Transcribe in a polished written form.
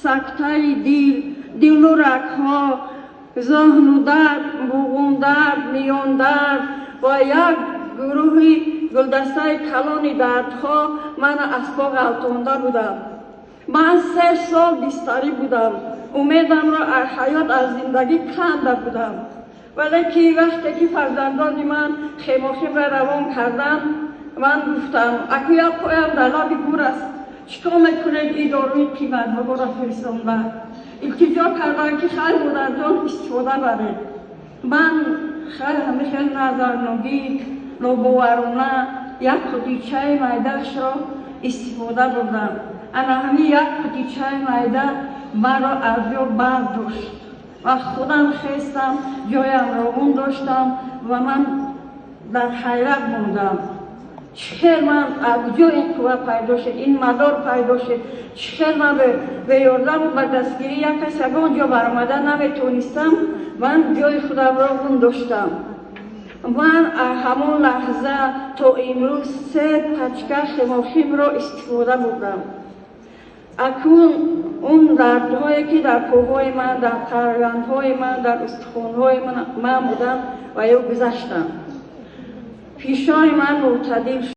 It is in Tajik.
Сактаи дил, дилу рагҳо, зоҳнудард, буғумдард, миёндард ва як гурӯҳи гулдастаи калони дардҳо мана аз по ғалтонда будам. Ман 3 сол бистарӣ будам, умедамро аз ҳаёт, аз зиндагӣ канда будам. Вале ки вақте ки фарзандони ман хемохимро равон карданд, ман гуфтам: «Аку, як поям дар лаби гур аст, чӣ кор мекунед ин доруи қиматбаҳоро фиристонда?» Илтиҷо карданд, ки хайр, модарҷон, истифода баред. Ман хайр, ҳамин хел назарногӣ, нобоварона як қутичаи майдаашро истифода бурдам. Ана ҳамин як қутичаи майда маро аз ҷо бардошт ва худам хестам, ҷоямро гум доштам ва ман дар ҳайрат мондам, чӣ хел ман, аз куҷо ин қувва пайдо шуд, ин мадор пайдо шуд, чӣ хел ман бе ёрдаму ба дастгирӣ як кас ягон ҷо баромада наметонистам, ман ҷои худамро гум доштам. Ман ҳамон лаҳза то имрӯз се пачка хемохимро истифода бурдам. Акнун он дардҳое, ки дар поҳои ман, дар қаргандҳои ман, дар устухонҳои ман буданд, ва ё гузаштанд, фишори ман мӯътадил.